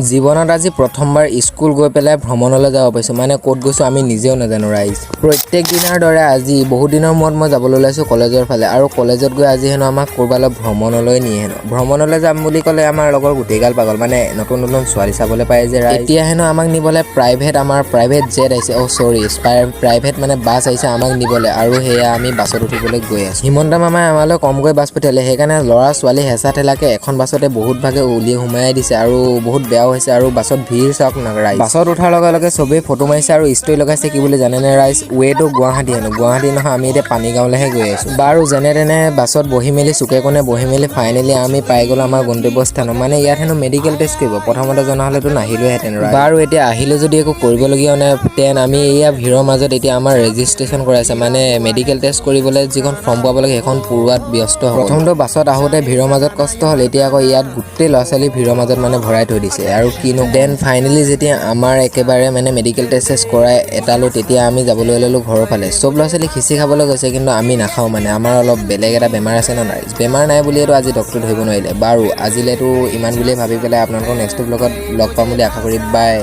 জীৱনত আজি প্ৰথমবাৰ স্কুল গৈ পেলাই ভ্ৰমণলৈ যাব পাৰিছোঁ। মানে ক'ত গৈছোঁ আমি নিজেও নাজানো ৰাইজ। প্ৰত্যেক দিনাৰ দৰে আজি বহুত দিনৰ মূৰত মই যাবলৈ ওলাইছোঁ কলেজৰ ফালে আৰু কলেজত গৈ আজি হেনো আমাক ক'ৰবালৈ ভ্ৰমণলৈ নিয়ে হেনো। ভ্ৰমণলৈ যাম বুলি ক'লে আমাৰ লগৰ গোটেইগাল পাগল, মানে নতুন নতুন ছোৱালী চাবলৈ পায় যে ৰাইজ। এতিয়া হেনো আমাক নিবলৈ প্ৰাইভেট, আমাৰ প্ৰাইভেট জেট আহিছে, অ' চৰি, প্ৰাইভেট মানে বাছ আহিছে আমাক নিবলৈ আৰু সেয়া আমি বাছত উঠিবলৈ গৈ আছোঁ। হিমন্ত মামাই আমালৈ কমকৈ বাছ পঠিয়ালে, সেইকাৰণে ল'ৰা ছোৱালী হেঁচা ঠেলাকৈ এখন বাছতে বহুত ভাগে উলিয়াই সোমাই দিছে আৰু বহুত বেয়াও হৈছে। আৰু বাছত ভিৰ চাওক না ৰাইজ। বাছত উঠাৰ লগে লগে চবেই ফটো মাৰিছে আৰু ষ্টৰি লগাইছে। কি বুলি জানেনে ৰাইজ? ৱেটো গুৱাহাটী হেনো। গুৱাহাটী নহয়, আমি এতিয়া পানীগাঁৱলৈহে গৈ আছোঁ। বাৰু, যেনে তেনে বাছত বহি মেলি, চুকে কোণে বহি মেলি ফাইনেলি আমি পাই গ'লো আমাৰ গন্তব্যস্থানত। মানে ইয়াত হেনো মেডিকেল টেষ্ট কৰিব। প্ৰথমতে জনা হ'লেতো নাহিলোহেঁতেন। বাৰু, এতিয়া আহিলোঁ যদি একো কৰিবলগীয়াও নাই, তেন আমি এয়া ভিৰৰ মাজত এতিয়া আমাৰ ৰেজিষ্ট্ৰেশ্যন কৰাইছে, মানে মেডিকেল টেষ্ট কৰিবলৈ যিখন ফৰ্ম পাব লাগে সেইখন পূৰোৱাত ব্যস্ত হ'ল। প্ৰথমটো বাছত আহোঁতে ভিৰৰ মাজত কষ্ট হ'ল, এতিয়া আকৌ ইয়াত গোটেই ল'ৰা ছোৱালী ভিৰৰ মাজত মানে ভৰাই থৈ দিছে আৰু কিনো। Then finally যেতিয়া আমাৰ একেবাৰে মানে মেডিকেল টেষ্ট চেষ্ট কৰাই এটালো, তেতিয়া আমি যাবলৈ ল'লোঁ ঘৰৰ ফালে। চব ল'ৰা ছোৱালী খিচি খাবলৈ গৈছে, কিন্তু আমি নাখাওঁ। মানে আমাৰ অলপ বেলেগ এটা বেমাৰ আছে ন ৰাইজ। বেমাৰ নাই বুলিয়েতো আজি ডক্টৰ ধৰিব নোৱাৰিলে। বাৰু, আজিলেতো ইমান বুলিয়ে ভাবি পেলাই আপোনালোকক নেক্সট ব্লগত লগ পাম বুলি আশা কৰি, বাই।